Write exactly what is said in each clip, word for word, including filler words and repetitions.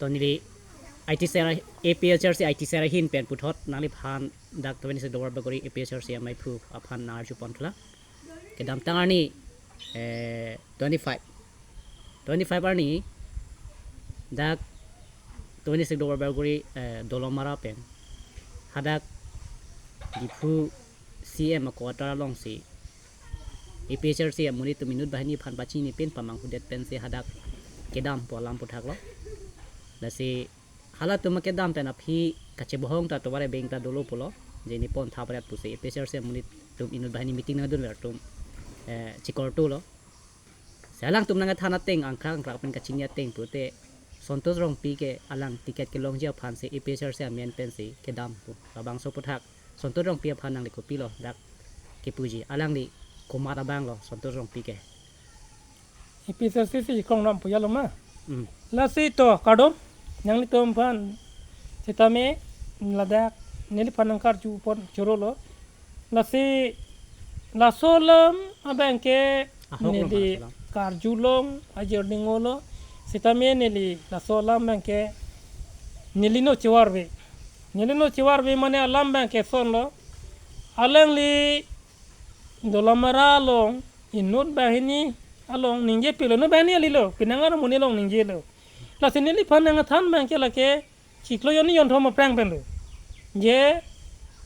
To neli I T cell, A P H L C I T cell ahin pen puthot nangliphan dak twenty-six Duar Bagori A P H L C amaiphu aphan nangarju pon thula. Kedamtang arni, eh, twenty-five. Twenty-five arni, dak twenty-six Duar Bagori, eh, Dolamara pen hadak Diphu C M a-quarter alongsi A P H L C amonit atum inut banghini aphan pachini pen pamanghudet pensi hadak kedam pu alam puthak lo. Lasi halatum akedam pen aphi kachebohong ta tovar ebeng ta dolo pulo. Je ne pon tha paret pusi A P H L C amonit atum inut banghini meeting nangdunver atum, eh, chikortu lo. Si alangtum nangkethan ateng, angkrak angkrak pen kachini ateng pute Santosh Rongpi ke alang ticket kelongji aphansi A P H L C amen pensi kedam pu. Labangso aputhak Santosh Rongpi aphan nangli kopilo dak kepuji? Alangli komat abang lo Santosh Rongpi ke? A P H L C si kong nam pu ya lo ma. Hmm. Lasi to kardom nanglitum aphan, sitame ladak neliphan nangkarju pon choro lo. Lasi laso alam abang ke Ahok lo neli ma laso alam. Karjulong ajir dingolo. Sitame neli laso alam abang ke neli no chivarve. Neli no chivarve mane alam abang ke son lo. Alangli Dolamara along inut banghini along ningje pilo, inut banghini alilo, pinangar amonit along ningje lo. Lasi neliphan nangkethan abang ke lake chiklo jonni jonthom aphrang pen lo. Je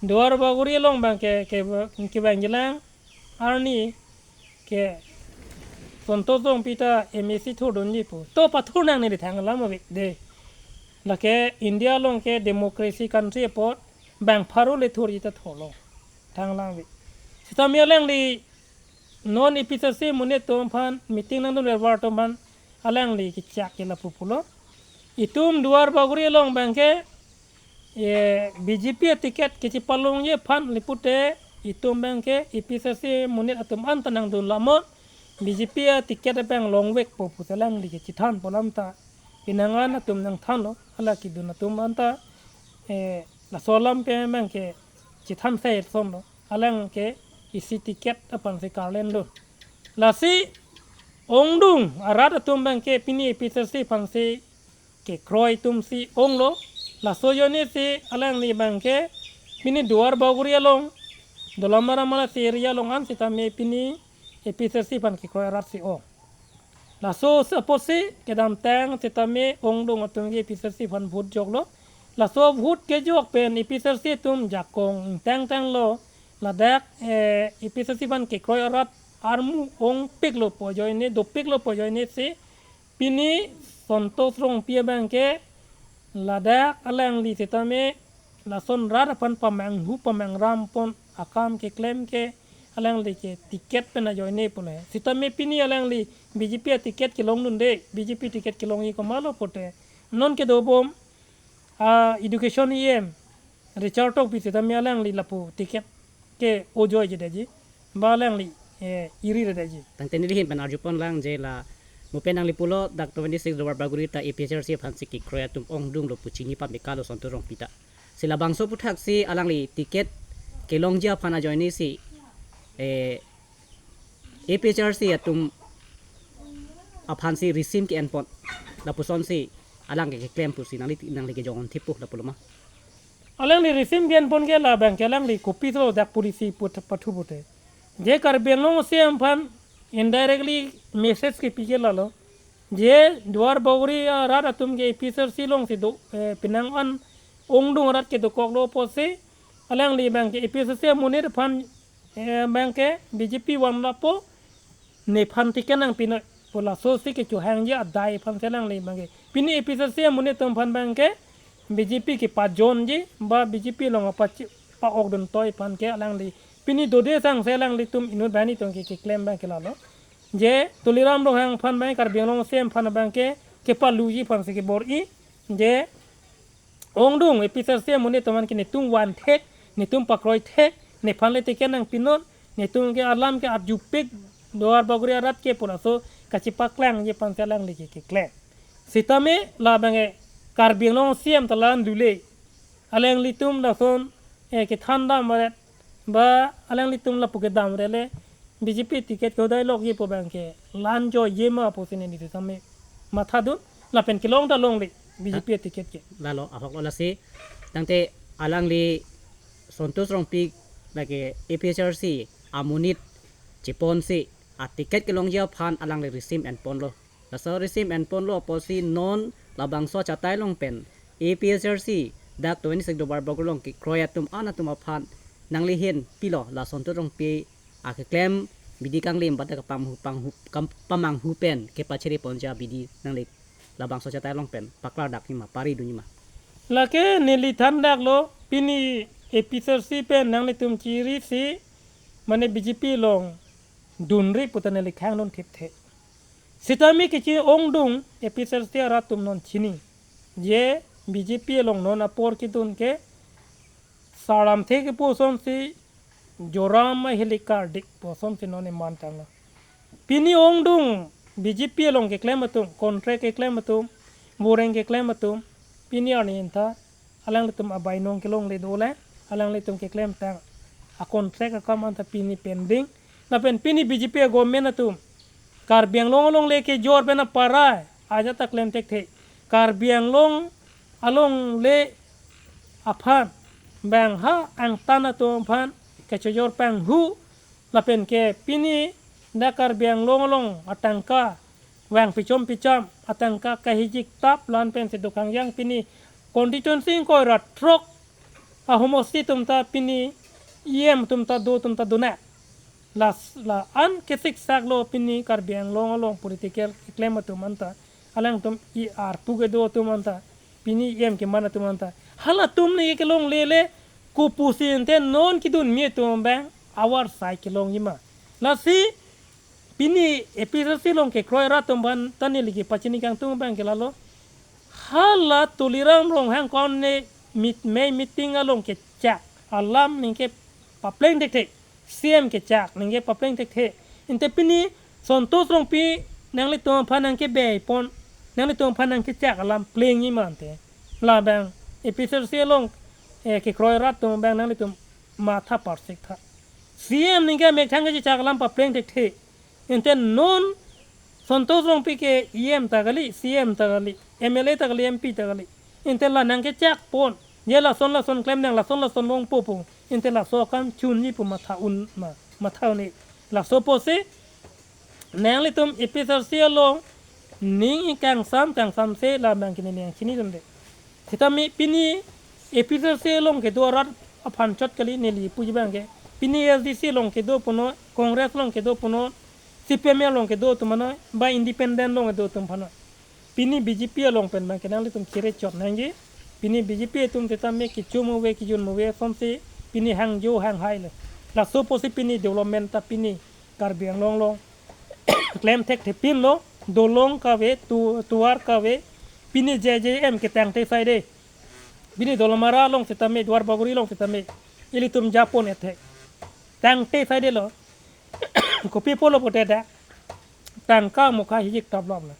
Duar Bagori along abang ke, ke, kevang jilang arni ke Santosh Rongpi ta M A C thurdunji pu. To pathur nang neli thang alam ave de. Lake India along ke democracy country apot bang pharo le thurji ta thurlo. Thang alam ave. Sitame alangli non A P H L C amonit atum aphan meeting nangdunver atum aphan alangli kechak ke lapu pulo. Itum Duar Bagori along abang ke, eh, B J P aticket kechipalongji aphan le pute itum abang ke A P H L C amonit atum anta nangdun lamon, B J P aticket abang longvek pu pusi alangli kechethan pu alam ta pinangan atum nangthanlo, hala kedun atum anta, eh, laso alam ke abang ke chethan sai son lo. Alang ke isi ticket aphansi karlendun. Lasi ongdung arat atum abang ke pini A P H L C aphansi kekroi atumsi onglo. Laso ajoinesi alangli abang ke pini Duar Bagori along, Dolamara Malasi area along an sitame pini A P H L C aphan kekroi aratsi ong. Laso apotsi kedamtang sitame ongdung atum ke A P H L C aphan vote joklo. Laso vote kejok pen A P H L C atum jakong ingtangtanglo. Ladak, eh, A P H L C aphan kekroi arat armu ongpiklo pu ajoine, dopiklo pu ajoinesi pini Santosh Rongpi abang ke ladak alangli sitame lason rat aphan pamanghu pamangram pon akam keklem ke alangli ke ticket pen ajoine pulo. Sitame pini alangli B J P aticket kelongdunde, B J P ticket kelongji komatlo pute, non kedobom a-education E M Richard Tokbi sitame alangli lapu ticket ke ojoijedetji, ba alangli, eh, iriredetji. Tangte neli ahin pen arju pon lang je la mo pen nangli pulo dak twenty-six Duar Bagori ta A P H L C aphansi kekroi atum ongdunglo pu chini pame kalo Santosh Rongpi ta. Si labangso aputhak si alangli ticket kelongji aphan ajoinesi, eh, A P H L C atum aphansi risim ke-en pon, lapusonsi alang ke keklem pusi nangli, nangli kejong thipu lapulo ma? Alangli risim ke-en pon ke labang ke alangli kopi so dak policy put pathu pute. Je Karbi Anglong C M aphan indirectly message kepi ke lalo. Je Duar Bagori arat atum ke A P H L C alongsi do, eh, pinangan ongdung arat ke dokoklo pusi alangli abang ke A P H L C amonit aphan, eh, abang ke B J P van lapu nephan ticket nangpinoi pu lasosi kechohangji adai aphansi alangli abang ke. Pini A P H L C amonit atum aphan abang ke B J P kepajonji ba B J P along apachi pa-okdun toi aphan ke alangli pini dode sangsi alanglitum inut banghini atum ke keklem abang ke lalo. Je Tuliram Ronghang aphan abang Karbi Anglong C M aphan abang ke kepaluji aphansi kebor-i. Je ongdung A P H L C amonit atum aphan ke netum van thek, netum pakroi thek, nephan le ticket nangpinon, netum ke alam ke arjupik, Duar Bagori arat ke pu laso kachipaklangji aphansi alangli ke keklem. Sitame labang ke Karbi Anglong C M ta la-an dule. Alanglitum lason, eh, kethan damret ba alanglitum lapu kedamret le B J P ticket ke hodai lokji pu abang ke la-an joiji ma pusi neli sitame mathadun, lapen kelong ta longle. B J P ticket ke. Lalo ahok lo lasi. Tangte alangli Santosh Rongpi lake A P H L C amonit cheponsi a ticket kelongji aphan alangli resign enponlo. Laso resign enponlo apotsi non labangso achatai along pen A P H L C dak twenty-six Duarbagori along kekroi atum an atum aphan nangli ahin pilo la Santosh Rongpi akeklem abidi kanglim bata kapamanghu panghu kam pamanghu pen kepachiri ponji abidi nangli labangso achatai along pen paklardak nima pari dun nima. Lake neli thandaklo pini A P H L C pen nanglitum chirisi mane B J P along dunri puta neli khangdun thipthe. Sitame kechi-ongdung A P H L C arat atum non chini. Je B J P along non apor kedun ke saramthe kepu asonsi joram ahili kardik pu asonsi non eman tanglo. Pini ongdung B J P along keklem atum, contract keklem atum, boreng keklem atum, pini arni anta alanglitum abainong kelongle dole, alanglitum keklemtang a contract akam anta pini pending. Lapen pini B J P government atum Karbi Anglong alongle kejor pen aparai ajat ta klem thekthe. Karbi Anglong alongle aphan bang ha angtan atum aphan kechojor panghu lapen ke pini dak Karbi Anglong along atangka vang pichom pichom atangka kahijik tap lan pensi dokang yang pini constituency ingkoi ra throk ahomosti atum ta pini E M atum ta do atum ta dona. La la an kesik-saklo pini Karbi Anglong along political keklem atum anta alangtum E R pu kedo atum anta pini E M keman atum anta halatum ne kelongle le kopusi ante non kedun mi atum bang awar sai kelong jima. Lasi pini A P H L C along kekroi arat atum aphan ta neli kepachini kangtung abang ke lalo. Hala Tuliram Ronghang kon ne meet, mei meeting along kechak alam ningke papleng thekthe. C M kechak ningke papleng thekthe. Ante pini Santosh Rongpi nanglitum aphan nangkebeipon, nanglitum aphan nangkechak alam pleng jima ante. Labang A P H L C along eh, kekroi arat atum abang nanglitum matha parsik tha. C M ningke methang kechak alam papleng thekthe. Ante non Santosh Rongpi ke E M ta kali, C M ta kali, M L A ta kali, M P ta kali. Ante la nangkechakpon. Je lason lason klem nang lason lason longpo pu. Ante laso akam chunji pu matha un ma, matha un-e. Laso apotsi nanglitum A P H L C along ning kangsam kangsamse labang ke neli nangchinidunde. Sitame pini A P H L C along kedo arat aphan chot kali neli puji abang ke. Pini A S D C along kedo punon, Congress along kedo punon, C P M along kedo atum punon, ba independent along kedo atum punon. Pini B J P along pen abang ke nanglitum kere chot nangji. Pini B J P atum sitame kechum ave kejun ave asonsi pini hangjo hanghai le. Laso apotsi pini development ta pini Karbi Anglong along klem thekthepinlo, dolong kave, tu, tovar kave, pini J J M ketangte saide. Pini Dolamara along sitame, Duarbagori along sitame, ilitum japon ethe. Tangte saidelo, kopi apotlo pute dak tangka mukha hijik tap lom na.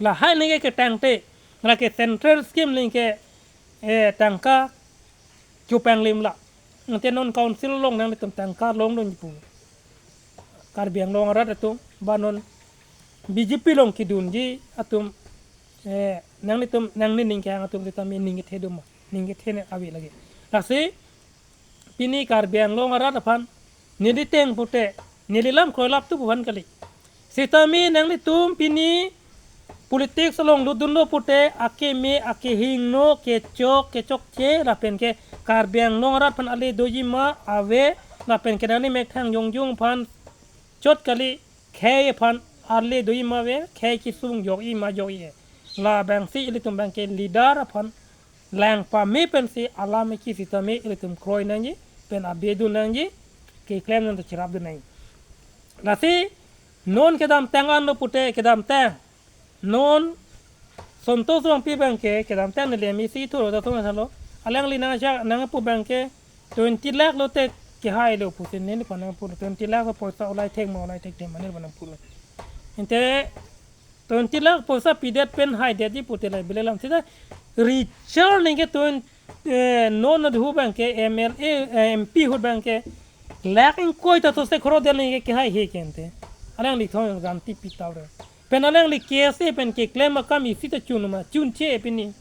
Lahai ningke ketangte, lake central scheme ningke, eh, tangka chupanglim la. Ante non council along nanglitum tangka longdunji pu. Karbi Anglong arat atum, ba non B J P along kedunji atum, eh, nanglitum, nangning ningke ang atum sitame ning kethe duma, ning kethe ne ave lagi. Lasi, pini Karbi Anglong arat aphan, neli teng pute, neli lam kroilap tu pu aphan kali. Sitame nanglitum pini politics along lutdunlo pute akeme akehingno kechok kechokche lapen ke Karbi Anglong arat aphan ale doji ma ave lapen ke nangli methang jongjung aphan chot kali khei aphan ale doji ma ave khei kesung jok-i ma jok-i. Labangsi ilitum abang ke leader aphan lang pame pensi alam eki sitame ilitum kroi nangji pen abedun nangji keklem nang ta cherapdun nangji. Lasi non kedamtang anlo pute kedamtang non Santosh Rongpi abang ke kedamtang neli M A C thuro ta thuma salo alangli nangja nangpu abang ke twenty lakh lote kehailo pusi neliphan nangpu twenty lakh poisa ulai thek ma ulai thekthe ma neliphan nangpulo. Ante twenty lakh poisa pidet pen haidetji pute la bile lam sita Richard ningke twenty eh, non adhu abang ke M L A, eh, M P ahut abang ke lakh ingkoi ta to se khoro del ningke kehai he ke ante. Alangli thong ganti pi tau re. Pen alangli K S A pen keklem akam isi ta chun ma, chunche pini.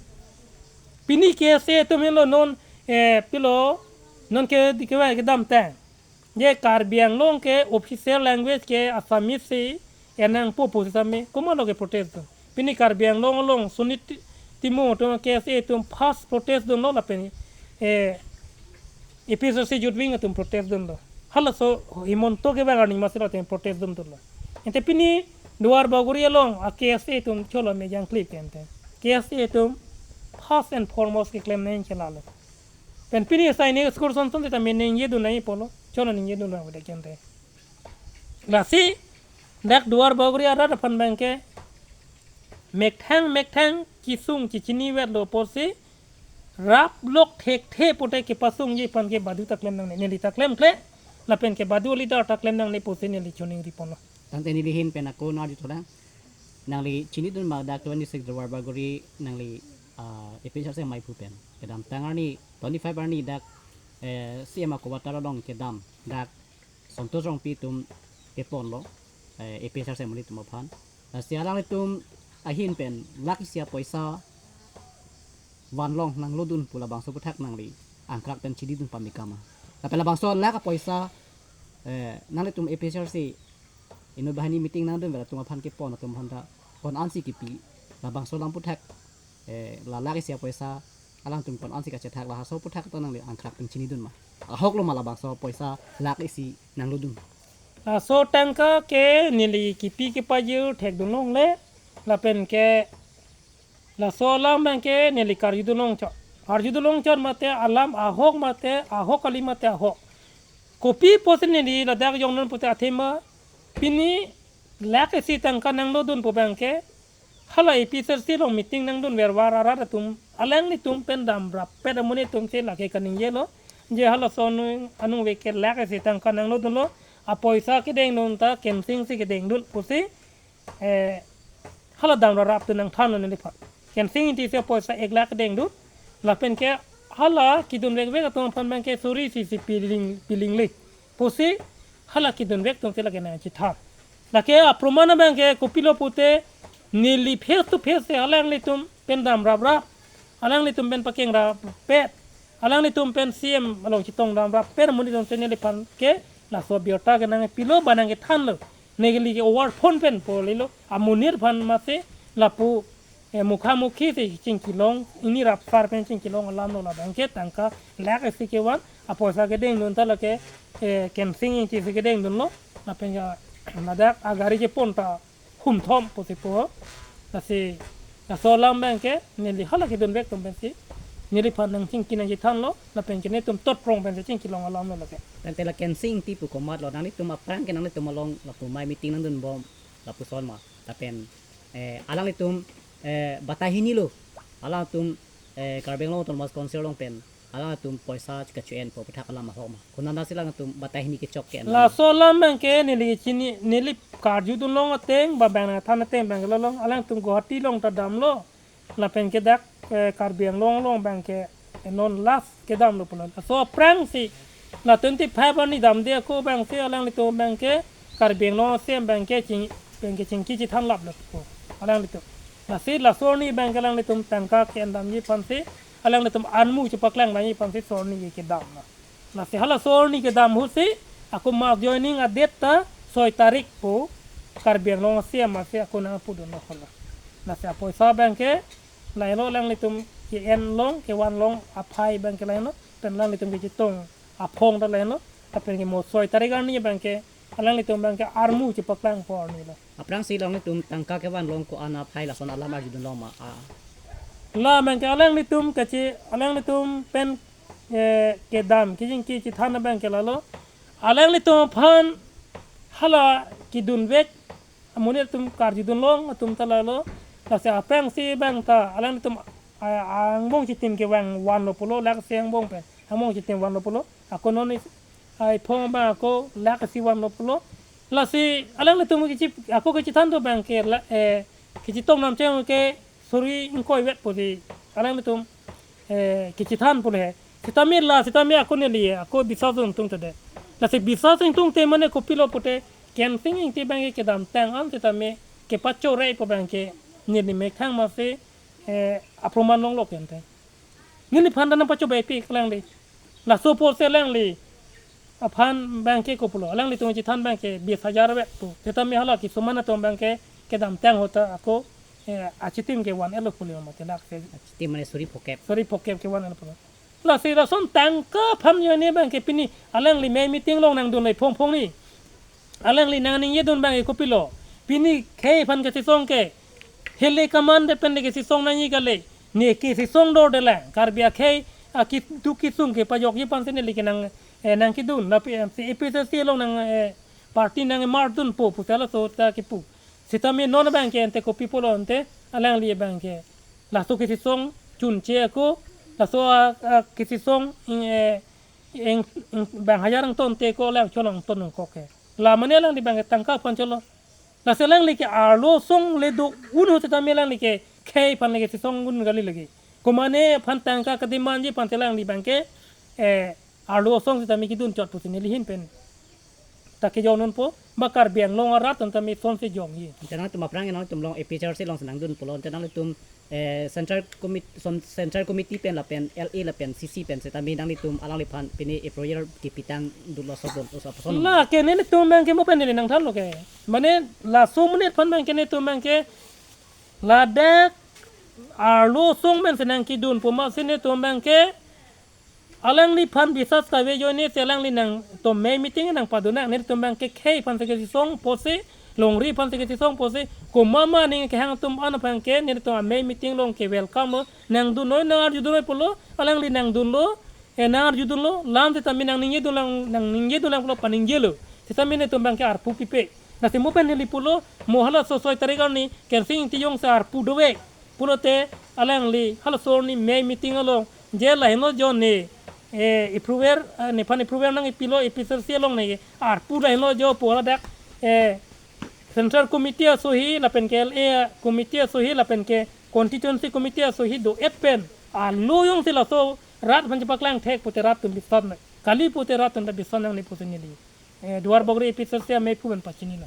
Pini K S A atum henlo non, eh, pilo, non ke di kewa kedamtang. Je Karbi Anglong ke official language ke Assamese si enang po po sitame, komatlo ke protest dun. Pini Karbi Anglong along Suni Ti-, Timung atum K S A atum first protest dunlo lapen, eh, A P H L C Youth Wing atum protest dunlo. Halaso Himanta kevang arni masi latum protest dun dunlo. Ante pini Duar Bagori along a K S A atum cholo me jangklip ke ante. K S A atum first and foremost keklem nang ke lalo. Pen pini asai ne excursion son ta me ningje dun nangji pulo. Cholo ningje dun nang ke ante. Lasi dak Duar Bagori arat aphan abangke methang methang kesung kechini wetlo pusi rap lok thekthe pute kepasungji aphan ke badu ta klem nangne, neli ta klemkle, lapen ke badu leader ta klem nangne pusi neli choningri ponlo. Tangte neli ahin pen ako nangji todang. Nangli chinidun ma dak twenty-six Duar Bagori nangli, ah, A P H L C amei aphu pen kedamtang arni, twenty-five arni dak, eh, C M ako water along kedam dak Santosh Rongpi atum keponlo, eh, A P H L C amonit atum aphan. Lasi alanglitum ahin pen lakh isi apoisa vanlong nanglodun pu labangso aphuthak nangli angkrak pen chinidun pame kama. Lapen labangso lakh apoisa, eh, nanglitum A P H L C inut banghini meeting nangdun vet atum aphan kepon atum aphan ta ko-an si kipi, labangso alam aphuthak, eh, la lakh isi apoisa alangtum ko-an si kachethak, laso aphuthak ta nangli angkrak pen chinidun ma? Ahoklo ma labangso apoisa lakh isi nanglodun? Laso atangka ke neli kipi kepajir thekdun longle, lapen ke laso alam abangke neli karjudun longchot. Karjudun longchot mate alam ahok mate ahok kali mate ahok. Kopi pusi neli ladak jongnon pute athema pini lakh isi atangka nanglodun pu abangke hala A P H L C along meeting nangdun vervar arat atum, alanglitum pen damrappet amonit atum si lake kaningjelo. Je halaso anung, anung veke lakh isi atangka nanglodunlo. Apoisa kedengdun ta Kensing si kedengdun pusi, eh, hala damraprap atum nangthanlo neliphan. Kensing Ingti si apoisa ek lakh kedengdun. Lapen ke hala kedun vekvek atum aphan abangke suri isi si piling, pilingle pusi hala kedun vek atum si lake nangchethan. Lake aproman abangke kopilo pute neli face to face si alanglitum pen damraprap, alanglitum pen pakengrappet, alanglitum pen C M along chetong damrappet amonit atum si neliphan ke laso abirta ke nangpilo ba nangkethanlo. Neli ke over phone pen polilo. Amonit aphan masi lapu, eh, mukha mukhi si chingkilong, ini rapsar pen chingkilong alamlo, labangke tangka lakh isi kevan, apoisa kedengdun ta lake, eh, Kensing Ingti si kedengdunlo, lapen ke ladak agari kepon ta humthom pusi po. Lasi laso alam abangke neli hala kedun vek atum pensi neliphan nangchingki nangchethanlo, lapen ke netum totprong pensi chingkilong alamlo lake. Tangte la Kensing Ingti pu komatlo, nanglitum aphrang ke nanglitum along lapu amei meeting nangdunbom lapuson ma? Lapen, eh, alanglitum, eh, batai hini lo, alangtum, eh, Karbi Anglong Autonomous Council along pen alangtum poisa chika chu-en po aphuthak alam ahok ma? Konat si alangtum batai hini kechok ke-en? Laso alam abangke neli chini, neli karjudun long ateng ba bang nangthan ateng abangke la long, alangtum Guwahati along ta damlo, lapen ke dak, eh, Karbi Anglong along abangke, eh, non last kedamlo pulo. Laso aphrangsi la twenty-five arni damde ako abangsi alanglitum abangke Karbi Anglong C M abangke ching, abangke chingki chethanlaplo pu alanglitum. Lasi laso arni abangke alanglitum tangka ke-en damji aphansi alanglitum anmu chepaklang damji aphansi laso arni kedam. Lasi halaso arni kedam ahutsi ako mass joining a-date ta soi tarik pu Karbi Anglong C M si ako nangpudunlo hala. Lasi apoisa abangke lahelo, alanglitum ke-en long kevan long aphai abangke lahelo, pen alanglitum kechetong aphong ta lahelo, lapen ke mo soi tarik arni abangke alanglitum abangke armu chepaklangpo arnilo. Aphrangsi alanglitum tangka kevan long ko-an aphai lason alam arjudun long ma? A, la abangke alanglitum kachi, alanglitum pen, eh, kedam kechingki chethan abangke lalo, alanglitum aphan hala kedun vek amonit atum karjudun long atum ta lalo. Lasi aphrangsi abang ta alanglitum a, angbong chitim kevang vanlo pulo, lakh isi angbong pen angbong chitim vanlo pulo. Ako non is, ai phong abang ako lakh isi vanlo pulo. Lasi alanglitum kechi, ako kechethan atum abangke la, eh, kechetong namcheng ke suri ingkoi vet pusi alanglitum, eh, kechethan pulo he. Sitame la, sitame ako neli, ako biswas ingtungte de. Lasi biswas ingtungte mane kopilo pute, Kensing Ingti abangke kedamtang an sitame kepachore pu abangke neli methang masi, eh, aproman longlo ke ante. Neliphan ta nangpachobei pi alangli. Laso apotsi alangli aphan abangke kopulo, alanglitum chethan abangke bis hajar vek pu. Setame hala kisuman atum abangke kedamtang ahut ta ako, eh, achitim ke van-etlo pulo mate lak se. Achitim mane suri phokep. Suri phokep ke van-etlo pulo. Lasi lason tangka aphan ajoine abangke pini alangli mei meeting along nangdunle phongphongni. Alangli nangningjedun abangke kopilo. Pini khei aphan kesisong ke. Hele kaman de pen le kesisong nangji kali. Ne kesisong dorde lang. Karbi akhei akitu kisung kepajokji aphansi neli ke nang, eh, nangkedun. Lapen si A P H L C along nang, eh, party nangmarjunpo pusi laso ta kipu. Setame non abangke ante kopi pulo ante alangli abangke. Laso kesisong chunche ako, laso a, a kesisong ing, eh, ing, ing, bang hajar ingtonte ako alang cholong ton nangkok ke. La mane alangli abangke tangka aphan cholo. Lasi alangli ke arlo asong le do-un ahut setame alangli ke khei aphan le kesisong un kali lagi. Komane aphan tangka kedemandji aphan alangli abangke, eh, arlo asong setame kedun chot pusi neli ahin pen ta kejongdunpo, ba Karbi Anglong arat anta me sonsi jongji. Ante nangtum aphrang nangtum along A P H L C alongsi nangdun pulo, ante nanglitum, eh, Central Commit-, son-, Central Committee pen lapen L A lapen C C pen setame nanglitum alangliphan pini approval kepitang dolo sobon oso apason. La ke nelitum abangke mo pen neli nangthanlo ke. Mane laso amonit aphan abangke nelitum abangke ladak arlo asong pensi nangkedun pu masi nelitum abangke alangliphan bisas kave ajoinesi alangli nangtum mei meeting nangpadun nang, nelitum abangke khei aphansi kesisong pusi, longri aphansi kesisong pusi, komat ma aning kehang atum an abangke nelitum amei meeting along ke welcome lo, nangdunloi, nangarjudunloi pulo, alangli nangdunlo, eh, nangarjudunlo, lam setame nangningjedun lang, nangningjedun lang pulo paningjelo. Setame nelitum abangke arpu pipe. Lasi mo pen neli pulo, mo halaso soi tarik arni, Kensing Ingti jongsi arpu dovek pulote alangli halaso arni mei meeting along je lahenlo jo ne, eh, approval, eh, nephan approval nangpilo A P H L C along ne arpu lahenlo jo pu ladak, eh, Central Committee asohi lapen ke L A Committee asohi lapen ke Constituency Committee asohi do-et pen alo jongsi laso rat aphan chepaklang thek pute rat atum bisot nang. Kali pute rat atum ta bisot nangne pusi neli, eh, Duarbagori A P H L C ameiphu pen pachinilo.